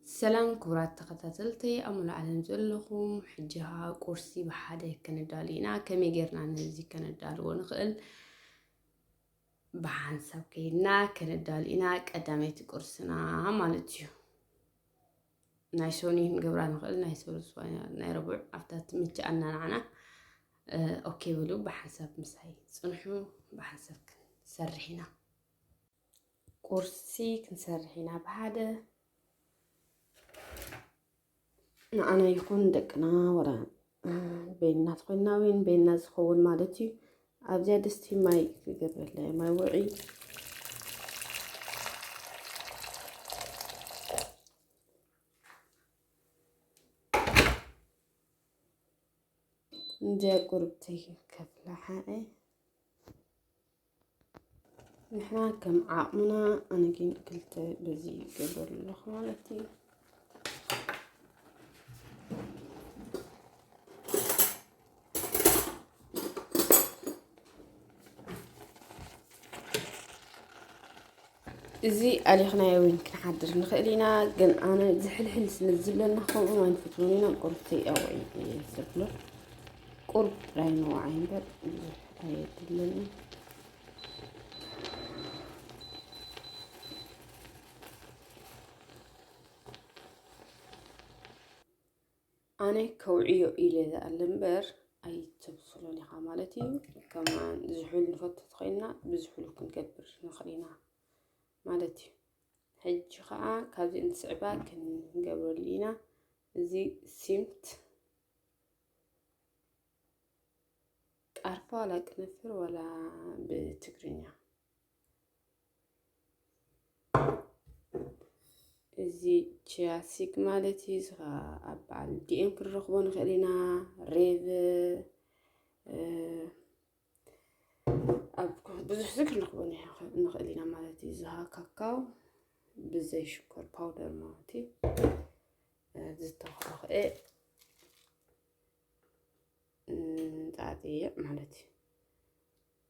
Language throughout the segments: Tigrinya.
ሰላም ክቡራት ተኸታተልተይ ኣብ ሙሉእ ዓለም ዘለኹም፣ ሕጂ ኸኣ ቁርሲ ብሓደ ከነዳሉ ኢና። ከመይ ጌርና ነዚ ከነዳልዎ ንኽእል? ብሓንሳብ ከይድና ከነዳሉ ኢና ቀዳመይቲ ቁርስና ማለት እዩ። ናይ ሶኒ ክንገብራ ንኽእል፣ ናይ ሰሉስ ወይ ናይ ረቡዕ፣ ኣብታ ትምችኣና ንዓና። እ፣ ኦኬ በሉ፣ ብሓንሳብ ምሳይ ጽንሑ፣ ብሓንሳብ ክንሰርሕ ኢና። ቁርሲ ክንሰርሕ ኢና ብሓደ። ንዓና ይኹን ደቅና፣ ወላ፣ እ፣ በይንና ተኾይንና ወይ በይንና ዝኸውን ማለት እዩ። ኣብዚኣ ድስቲ ማይ ክገብረላ እየ፣ ማይ ውዒ። እንዲያ ቁርብተይ ከፍልሓ እየ። ንሕና ከም ዓቕምና፣ ኣነ ግን ክልተ በዚ ይገብር ኣለኹ ማለት እዩ። እዚ ኣሊኽናዮ እውን ክንሓድር ንኽእል ኢና፣ ግን ኣነ ዝሕልሕል ስለ ዝብለና ከምኡ ኣይንፈትዎን ኢና። ቁርብተይ ኣውዒ እየ ዘብሎ። ቁሩብ ጥራይ ንወዓይ እምበር ብዙሕ ኣየድለንን። ኣነ ከውዕዮ ኢለ ዝኣለ እምበር ኣይተብስሎን ኢኻ ማለት እዩ። ከማን ዝሑል ንፈቱ ተኾይንና ብዝሑል ክንገብር ንኽእል ኢና ማለት እዩ። ሕጂ ኸኣ ካብዚ እንትስዕባ ክንገብረሉ ኢና። እዚ ሲምት ቃርፋ ዋላ ቅንፍር ዋላ ብትግርኛ። እዚ ቺያ ሲድ ማለት እዩ። እዚ ኸኣ ኣብ በዓል ዲኤም ክንረኽቦ ንኽእል ኢና። ሬቭ፣ እ፣ ኣብ ብዙሕ እዚ ክንረኽቦ ንኽ-፣ ንኽእል ኢና ማለት እዩ። እዚ ኸኣ ካካው ብዘይ ሽኮር ፓውደር ማለት እዩ። እ፣ ዝተኸኸኤ እንጣጥየ ማለት እዩ።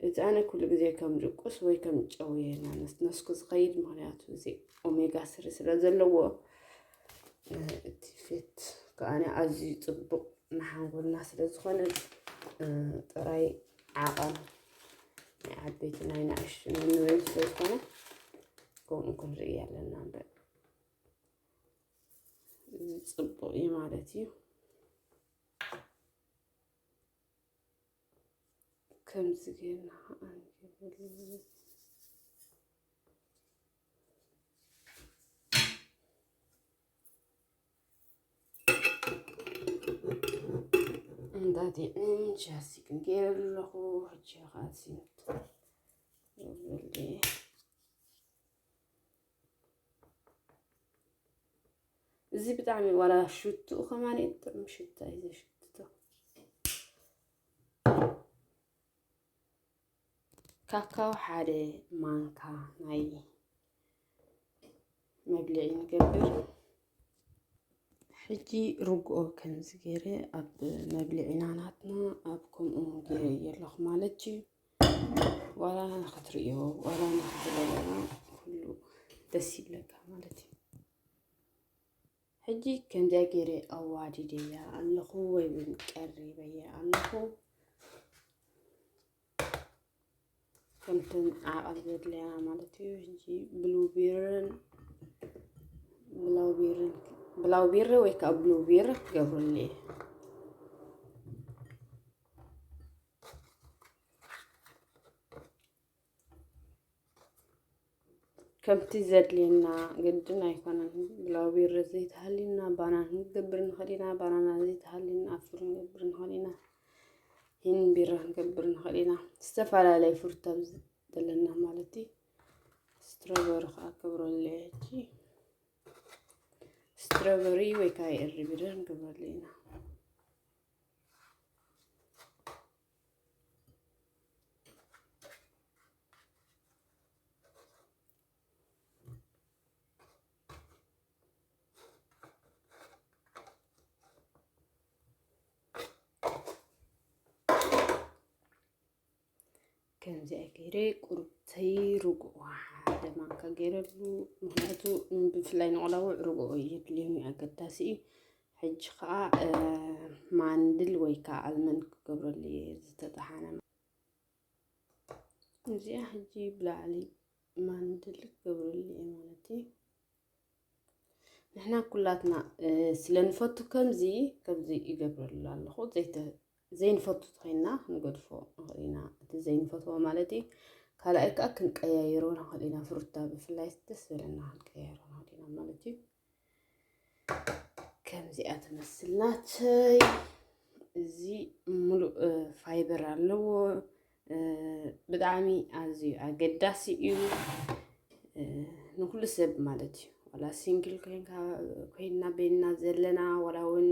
እዚ ኣነ ኩሉ ግዜ ከም ድቁስ ወይ ከም ጨው እየ እናነስነስኩ ዝኸይድ፣ ምኽንያቱ እዚ ኦሜጋ ስሪ ስለ ዘለዎ፣ እ፣ እቲ ፌት ከኣነ ኣዝዩ ጽቡቕ ንሓንጎልና ስለ ዝኾነ፣ እ፣ ጥራይ ዓቐን ናይ ዓበይቲ ናይ ንኣሽቱ ንንበል ስለ ዝኾነ ከምኡ ክንርኢ ኣለና እምበር። እዚ ጽቡቕ እዩ ማለት እዩ። ከምዚ ጌርና ኸዓ ንገብረሉ። እንጣጢዕን ቻስቲክን ገይረ ኣለኹ። ሕጂ ኸዓ ሲምት ይብለኒ። እዚ ብጣዕሚ ዋላ ሽትኡ ከማን ጥዑም ሽታ እዩ ዘሽትቶ። ካካው ሓደ ማንካ ናይ መብልዒ ንገብር። ሕጂ ርግኦ ከምዚ ገይረ ኣብ መብልዒና ናትና ኣብ ከምኡ ገይረ ኣለኹ ማለት እዩ። ዋላ ንኽትርእዮ ዋላ ንኽትበልዖ ኩሉ ደስ ይብለካ ማለት እዩ። ሕጂ ከምዚኣ ገይረ ኣዋዲደያ ኣለኹ ወይ እውን ቀሪበያ ኣለኹ። ከምተን ዓቐብ ዘድልያ ማለት እዩ። ሕጂ ብሉቤርን ብላውቤርን ብላውቤሪ ወይ ከዓ ብሉቤሪ ክገብረሉ እየ። ከምቲ ዘድልየና ግድን ኣይኮነን። ብላውቤሪ ዘይተሃልዩና ባናና ክንገብር ንኽእል ኢና። ባናና ዘይተሃልዩና ኣፕል ክንገብር ንኽእል ኢና። ሂን ቢራ ክንገብር ንኽእል ኢና። ዝተፈላለየ ፍሩት ኣብ ዘለና ማለት እዩ። ስትሮበሪ ከዓ ክገብረሉ እየ ሕጂ። ስትሮበሪ ወይ ከዓ የእሪ ቢራ ክንገብረሉ ኢና። ከምዚኣ ገይረ ቁርብተይ ርግኦ ሓደ ማንካ ገይረሉ። ምኽንያቱ ብፍላይ ንቆላውዕ ርግኦ የድልዮም እዩ፣ ኣገዳሲ እዩ። ሕጂ ከዓ ማንድል ወይ ከዓ ኣልመንድ ክገብረሉ እየ ዝተጠሓነ። እዚኣ ሕጂ ብላዕሊ ማንድል ክገብረሉ እየ ማለት እዩ። ንሕና ኩላትና ስለ ንፈቱ ከምዚ ከምዚ ይገብረሉ ኣለኹ። ዘይንፈቱ ተኮይንና ክንገድፎ ንኽእል ኢና። እቲ ዘይንፈትዎ ማለት እዩ። ካልኣይ ከዓ ክንቀያየሮ ንኽእል ኢና። ፍሩታ ብፍላይ ደስ ዝበለና ክንቀያየሮ ንኽእል ኢና ማለት እዩ። ከምዚኣ ትመስል ናተይ። እዚ ሙሉእ ፋይበር ኣለዎ። ብጣዕሚ ኣዝዩ ኣገዳሲ እዩ ንኩሉ ሰብ ማለት እዩ። ዋላ ሲንግል ኮይንካ ኮይንና በይንና ዘለና፣ ዋላ እውን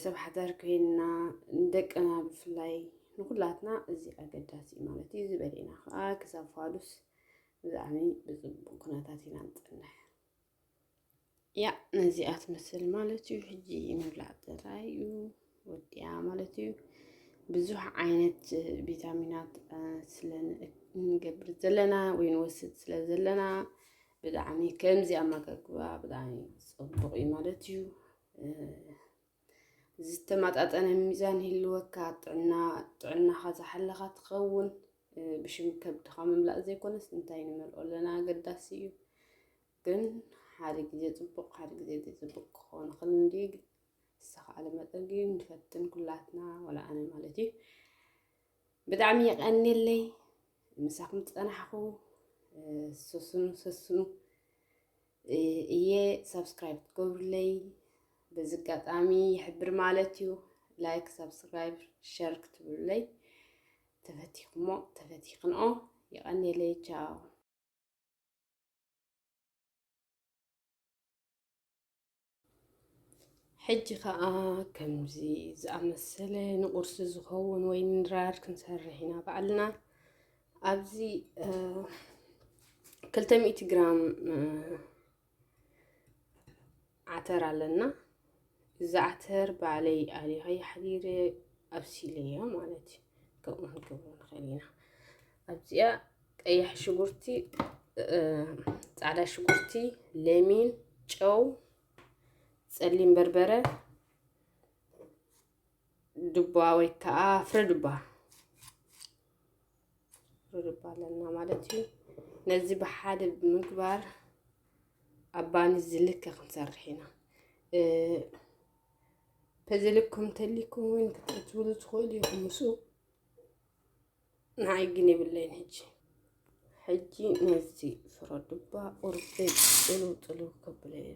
ሰብ ሓዳር ኮይንና፣ ንደቅና ብፍላይ ንኩላትና እዚ ኣገዳሲ እዩ ማለት እዩ። ዝበለና ከዓ ክሳብ ፋዱስ ብጣዕሚ ብፅቡቅ ኩነታት ኢና ንፀንሕ። ያ ነዚኣ ትመስል ማለት እዩ። ሕጂ ምብላዕ ጥራይ እዩ ወዲኣ ማለት እዩ። ብዙሕ ዓይነት ቪታሚናት ስለ ንገብር ዘለና ወይ ንወስድ ስለ ዘለና ብጣዕሚ ከምዚ ኣመጋግባ ብጣዕሚ ፅቡቕ እዩ ማለት እዩ። ዝተመጣጠነ ሚዛን ይህልወካ፣ ጥዕና ጥዕናኻ ዝሓለኻ ትኸውን። ብሽም ከብድኻ ምምላእ ዘይኮነስ እንታይ ንመልኦ ኣለና ኣገዳሲ እዩ። ግን ሓደ ግዜ ፅቡቕ ሓደ ግዜ ዘይፅቡቕ ክኸውን ይኽእል እንዲ ዝተኻእለ መጠን ግን ንፈትን ኩላትና ወላ ኣነ ማለት እዩ። ብጣዕሚ የቐንየለይ ምሳኹም ዝፀናሕኹ። ሰስኑ ሰስኑ እየ ሳብስክራይብ ትገብሩለይ በዚ ኣጋጣሚ ይሕብር ማለት እዩ። ላይክ ሳብስክራይብ ሸር ክትብሉለይ ተፈቲኽሞ ተፈቲኽንኦ። የቐንየለይ። ቻው። ሕጂ ከዓ ከምዚ ዝኣመሰለ ንቁርሲ ዝኸውን ወይ ንድራር ክንሰርሕ ኢና ባዕልና። ኣብዚ ክልተ ሚእቲ ግራም ዓተር ኣለና። እዚ ዓተር ባዕለይ ኣሊኸ ሓዲረ ኣብሲለዮ ማለት እዩ። ከምኡ ክንገብሮ ንኽእል ኢና። ኣብዚኣ ቀይሕ ሽጉርቲ፣ ፃዕዳ ሽጉርቲ፣ ለሚን፣ ጨው፣ ፀሊም በርበረ፣ ዱባ ወይ ከዓ ፍረ ዱባ፣ ፍረ ዱባ ኣለና ማለት እዩ። ነዚ ብሓደ ብምግባር ኣብ ባኒ ዝልከ ክንሰርሕ ኢና። ተዘልኩም ተሊኩም እውን ክትእትውሉ ትኽእሉ ኢኹም ምስኡ። ንዓይ ግን የብለይን ሕጂ። ሕጂ ነዚ ፍረ ዱባ ቁርበይ ጥልው ጥልው ከብሎ እየ።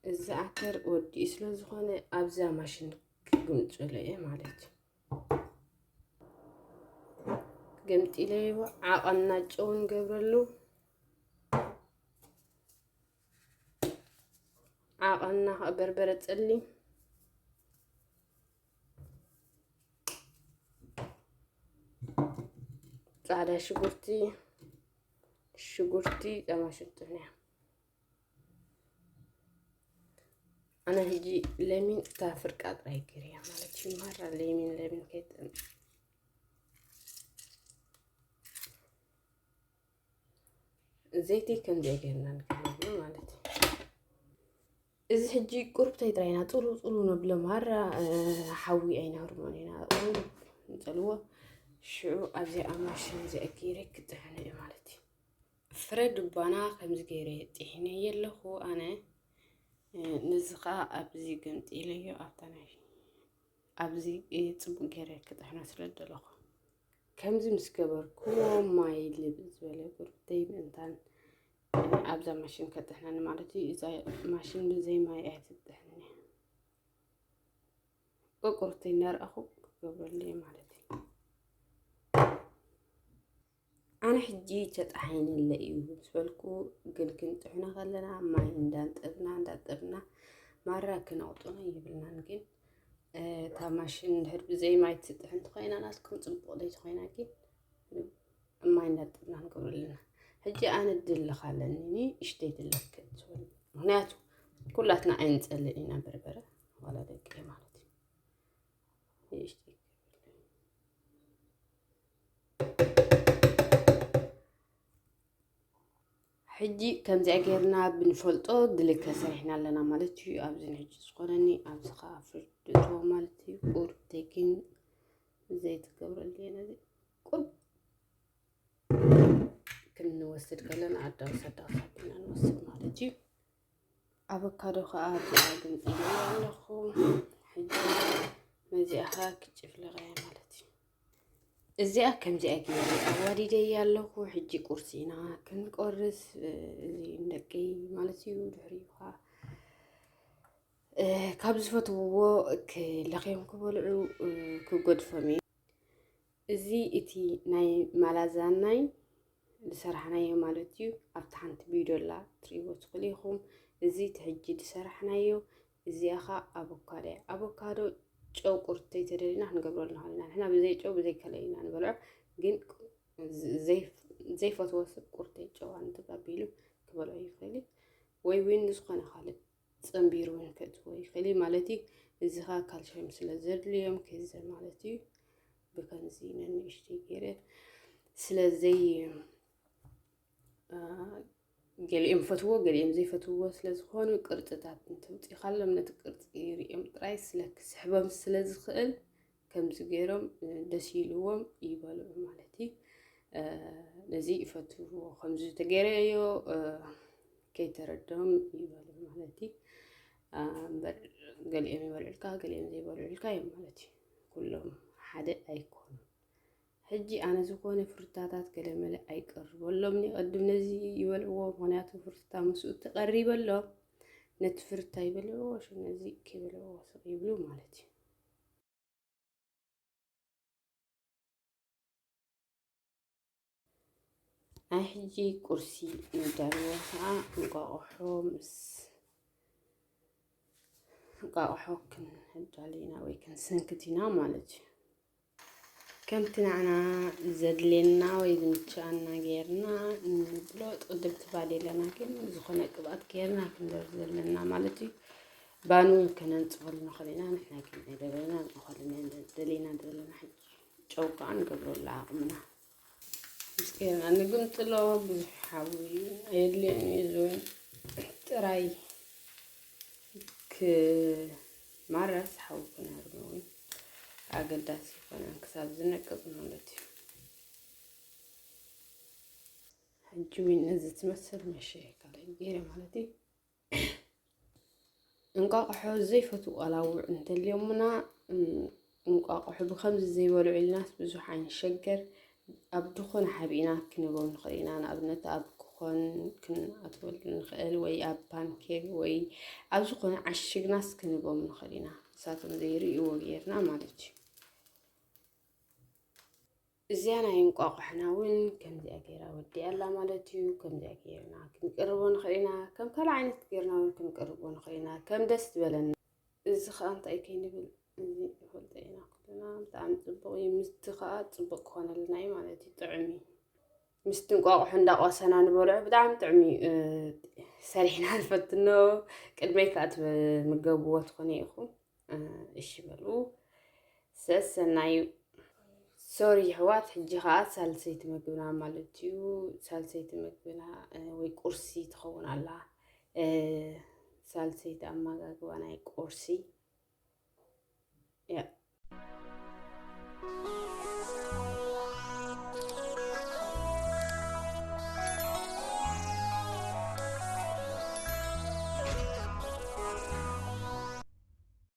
እዚ ዓተር ወዲኡ ስለ ዝኾነ ኣብዛ ማሽን ክግምፅሎ እየ ማለት እዩ። ገምጢለዮ ዓቐንና ጨው ንገብረሉ። ዓቐንና ከዓ በርበረ ፀሊም፣ ፃዕዳ ሽጉርቲ፣ ሽጉርቲ፣ ጨማሽጥን እያ። ኣነ ሕጂ ለሚን እታ ፍርቃ ጥራይ ገይረያ ማለት እዩ። ማራ ለሚን ለሚን ከይጥዕም ዘይቲ ከምዚኣ ጌርና ንክንብሉ ማለት እዩ። እዚ ሕጂ ቁርብተይ ጥራይና ጽሉ ጽሉ ነብሎ ማራ ሓዊ ኣይነህርሞን ኢና። ቁሩብ ንጸልዎ ሽዑ ኣብዚኣ ማሽን እዚኣ ገይረ ክጥሕነ እዩ ማለት እዩ። ፍረ ዱባና ከምዚ ገይረ ጥሒነዮ ኣለኹ ኣነ። ነዚ ኸኣ ኣብዚ ገምጢለዮ ኣብታ ናይ ኣብዚ ጽቡቕ ገይረ ክጥሕኖ ስለ ዝደለኹ። ከምዚ ምስ ገበርኩዎ ማይ ልብ ዝበለ ቁርብተይ ምእንታን ኣብዛ ማሽን ከጥሕነኒ ማለት እዩ። እዛ ማሽን ብዘይ ማይ ኣይትጥሕንን እያ። ቁርብተይ እናረኣኹ ክገብረሉ እየ ማለት እዩ። ኣነ ሕጂ ተጣሒነለ እዩ ምስ በልኩ፣ ግን ክንጥሕኖ ከለና ማይ እንዳንጠብና እንዳንጠብና ማራ ክነቕጥኖ ይብልናን። ግን እታ ማሽን እንድሕር ብዘይ ማይ ትጥሕን ተኾይና ናትኩም ጽቡቕ ዘይተኾይና ግን ማይ እንዳንጠብና ንገብረልና። ሕጂ ኣነ ድልኽ ኣለኒ እሽተይ ድልኽ ክትብል፣ ምኽንያቱ ኩላትና ኣይንጸልእ ኢና በርበረ ዋላ ደቂ ማለት እዩ። ንእሽተይ ክብል። ሕጂ ከምዚኣ ጌርና ብንፈልጦ ድልከ ሰሪሕና ኣለና ማለት እዩ። ኣብዚ ሕጂ ዝኾነኒ ኣብዚ ኸዓ ፍርድ እትዎ ማለት እዩ። ቁርብ ቴኪን ዘይትገብረሉ እየ ነዚ ቁርብ ክንወስድ ከለና ኣዳውስ ኣዳውስ ኣቢልና ንወስድ ማለት እዩ። ኣቮካዶ ኸዓ ኣብዚኣ ግምጥለያ ኣለኹ። ሕጂ ነዚኣ ኸዓ ክጭፍልቐያ ማለት እዩ። እዚኣ ከምዚኣ ገይረ ኣዋዲደያ ኣለኹ። ሕጂ ቁርሲ ኢና ክንቆርስ፣ እ፣ እዚ ንደቀይ ማለት እዩ። ድሕሪኡ ኸዓ፣ እ፣ ካብ ዝፈትውዎ ክ-፣ ለኽዮም ክበልዑ፣ እ፣ ክገድፎም እየ። እዚ እቲ ናይ ማላዛናይ ዝሰራሕናዮ ማለት እዩ። ኣብቲ ሓንቲ ቪድዮ ኣላ ትርእይዎ ትኽእሉ ኢኹም። እዚ እቲ ሕጂ ዝሰራሕናዮ፣ እዚኣ ኸዓ ኣቮካዶ እያ። ኣቮካዶ ጨው ቁርተይ ተደሊና ክንገብረሉ ንኽእል ኢና። ንሕና ብዘይ ጨው ብዘይ ከለ ኢና ንበልዖ። ግን ዝ-፣ ዘይ-፣ ዘይፈትዎ ሰብ ቁርተይ ጨው ኣንትግ ኣቢሉ ክበልዖ ይኽእል እዩ። ወይ ዊን ዝኾነ ካልእ ጸንቢሩ እውን ከእትዎ ይኽእል እዩ ማለት እዩ። እዚ ኸዓ ካልሽየም ስለ ዘድልዮም ከዚ ማለት እዩ። ብከምዚ ነንእሽተይ ገይረ ስለ ዘይ-፣ አ፣ ገሊኦም ፈትዎ ገሊኦም ዘይፈትዎ ስለ ዝኾኑ ቅርጽታት እንተውጺኻሎም ነቲ ቅርጺ ሪኦም ጥራይ ስለ ክስሕቦም ስለ ዝኽእል ከምዚ ገይሮም፣ እ፣ ደስ ኢልዎም ይበልዑ ማለት እዩ። እ፣ ነዚ ይፈትዎ ከምዚ ተገይረዮ፣ እ፣ ከይተረድኦም ይበልዑ ማለት እዩ። እ፣ እምበር ገሊኦም ይበልዑልካ ገሊኦም ዘይበልዑልካ እዮም ማለት እዩ። ኩሎም ሓደ ኣይኮኑን። ሕጂ ኣነ ዝኾነ ፍርታታት ገለመለ ኣይቀርበሎም። ቅድም ነዚ ይበልዕዎ፣ ምኽንያቱ ፍርታ ምስኡ ተቐሪበሎም ነቲ ፍርታ ይበልዕዎ፣ ሽም ነዚ ከይበልዕዎ ስቕ ይብሉ ማለት እዩ። ናይ ሕጂ ቁርሲ ንዳልዎ ኸዓ እንቋቑሖ ምስ፣ እንቋቑሖ ክንዳሉ ኢና ወይ ክንስንክት ኢና ማለት እዩ። ከምቲ ንዓና ዘድልየና ወይ ዝምችኣና ጌርና ንብሎ። ቅድም ትባል የለና ግን ዝኾነ ቅብኣት ጌርና ክንደርብ ዘለና ማለት እዩ። ባኑ ከነንጽፈሉ ንኽእል ኢና። ንሕና ግን ኣይደለና ንኾልና ደሊና ዘለና ሕጂ ጨው ከዓ ንገብረሉ ዓቕምና። ምስ ጌርና ንግምጥሎ። ብዙሕ ሓዊ ኣየድልዮን እዩ። እዚ እውን ጥራይ ክማረስ ሓዊ ክነርሚ እውን ኣገዳሲ ይኮነን ክሳብ ዝነቅጽ ማለት እዩ። ሕጂ እውን ነዚ ትመስል መሸ ካልእ ገይረ ማለት እዩ። እንቋቑሖ ዘይፈትዉ ቆላውዕ እንተልዮምና፣ እም፣ እንቋቑሖ ብኸምዚ ዘይበልዑ ኢልናስ ብዙሕ ኣይንሸገር። ኣብ ድኾነ ሓቢእና ክንህቦም ንኽእል ኢና። ንኣብነት ኣብ ክኾን ክንኣትወሉ ንኽእል ወይ ኣብ ፓንኬክ ወይ ኣብ ዝኾነ ዓሽግናስ ክንህቦም ንኽእል ኢና። ንሳቶም ዘይርእይዎ ጌርና ማለት እዩ። እዚኣ ናይ እንቋቑሖና እውን ከምዚኣ ገይራ ወዲኣ ኣላ ማለት እዩ። ከምዚኣ ገይርና ክንቅርቦ ንኽእል ኢና። ከም ካልእ ዓይነት ገይርና እውን ክንቅርቦ ንኽእል ኢና። ከም ደስ ዝበለና። እዚ ኸኣ እንታይ ከይንብል፣ እዚ ንፈልጦ ኢና ኩልና። ብጣዕሚ ጽቡቕ እዩ። ምስቲ ኸኣ ጽቡቕ ክኾነልና እዩ ማለት እዩ። ጥዑም እዩ። ምስቲ እንቋቑሖ እንዳቖሰና ንበልዖ ብጣዕሚ ጥዑም እዩ። እ፣ ሰሪሕና ንፈትኖ። ቅድመይ ከኣ ትምገብዎ ትኾኑ ኢኹም። እ፣ እሺ በሉ። ሰሰናዩ። ሶሪ ይሕዋት፣ ሕጂ ኸኣ ሳልሰይቲ መግብና ማለት እዩ። ሳልሰይቲ መግብና፣ እ፣ ወይ ቁርሲ ትኸውን ኣላ። እ፣ ሳልሰይቲ ኣመጋግባ ናይ ቁርሲ። ያ።